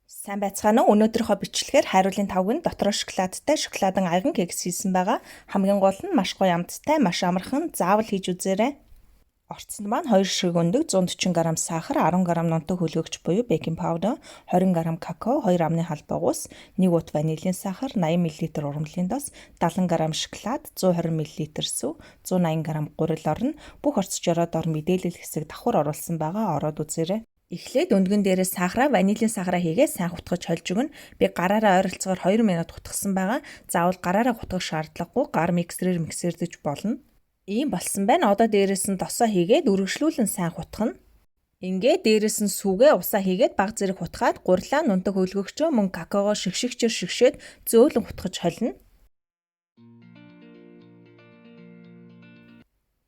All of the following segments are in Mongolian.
Сайн байцгаана уу? Өнөөдрийнхөө бичлэгээр хайруулын тавг нь дотроо шоколадтай шоколадын аяган кекс хийсэн байгаа. Хамгийн гол нь маш гоё амттай, маш амархан, заавал хийж үзээрэй. Орцонд маань 2 ширхэг өндөг, 140 г сахар, 10 г нунтаг хөлгөгч буюу baking powder, 20 г какао, 2 амны халбаг ус, 1 ут ванилийн сахар, 80 мл ургамлын дос, 70 г шоколад, 120 мл сүү, 180 г гурил орно. Бүх орцжороо дор мэдээлэл хэсэг давхар оруулсан байгаа. Ороод үзээрэй. Эхлээд өндгөн дээрээ сахараа, ванилийн сахараа хийгээд сайн хутгаж хольж өгнө. Би гараараа ойролцоогоор 2 минут хутгасан байгаа. Заавал гараараа хутгах шаардлагагүй. Гар миксерээр миксердэж болно. Ийм болсон байна. Одоо дээрээс нь досоо хийгээд үргэлжлүүлэн сайн хутгана. Ингээд дээрээс нь сүгээ усаа хийгээд баг зэрэг хутгаад гурлаа, нунтаг хөлгөгчөө мөн какаогоо шигшигчээр шигшээд зөөлөн хутгаж холино.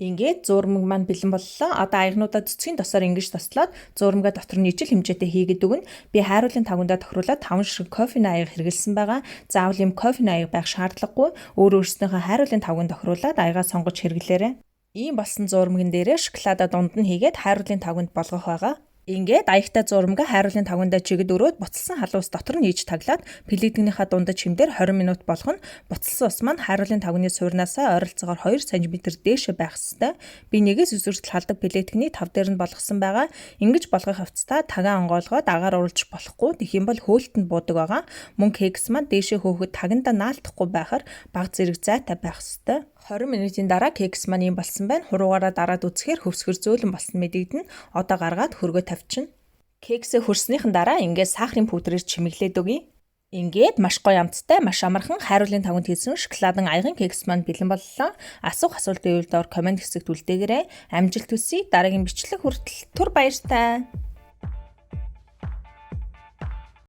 Ингээд зуурмаг маань бэлэн боллоо. Одоо аягнуудаа цэцгийн досоор ингэж тослоод зуурмагаа дотор нь ижил хэмжээтэй хийгээд өгнө. Би хайруулын тавгандаа тохируулаад 5 ширхэг кофений аяга хэрэглэсэн байгаа. Заавал ийм кофений аяга байх шаардлагагүй. Өөр өөрснийхөө хайруулын тавганд тохируулаад аягаа сонгож хэрэглээрэй. Ийм болсон зуурмагн дээрээ шоколадаа дунд нь хийгээд хайруулын тавганд болгох байгаа. Ингээд аягтай зуурмагаа хайруулын тавгандаа чигэд өрөөд буцалсан халуун ус дотор нь хийж таглаад плиткнийхаа дундаж хэмдээр 20 минут болох нь буцалсан ус маань хайруулын тавганы суурнаасаа ойролцоогоор 2 см дээшээ байх ёстой. Би нэгээс ус хүртэл халдаг плиткний тав дээр нь болгосон байгаа. Ингэж болгох явцдаа тагаан онгойлгоод агаар уруулж болохгүй. Тэгэх юм бол хөөлтөнд буудаг байгаа. Мөн кекс маань дээшээ хөөхөд тагандаа наалтахгүй байхаар баг зэрэг зайтай байх ёстой. 20 минутын дараа кекс маань ийм болсон байна. Хуруугаараа дараад үзэхээр хөвсгөр зөөлөн болсон мэдэгдэнэ. Одоо гаргаад хөргөө тавьчихна. Кексээ хөрснийхэн дараа ингээд сахарын пудрээр чимэглээд өгье. Ингээд маш гоё амттай, маш амархан хайруулын тавганд хийсэн шоколадын аяган кекс маань бэлэн боллоо. Асуух асуулт байвал доор коммент хэсэгт үлдээгээрэй. Амжилт хүсье. Дараагийн бичлэг хүртэл түр баяртай.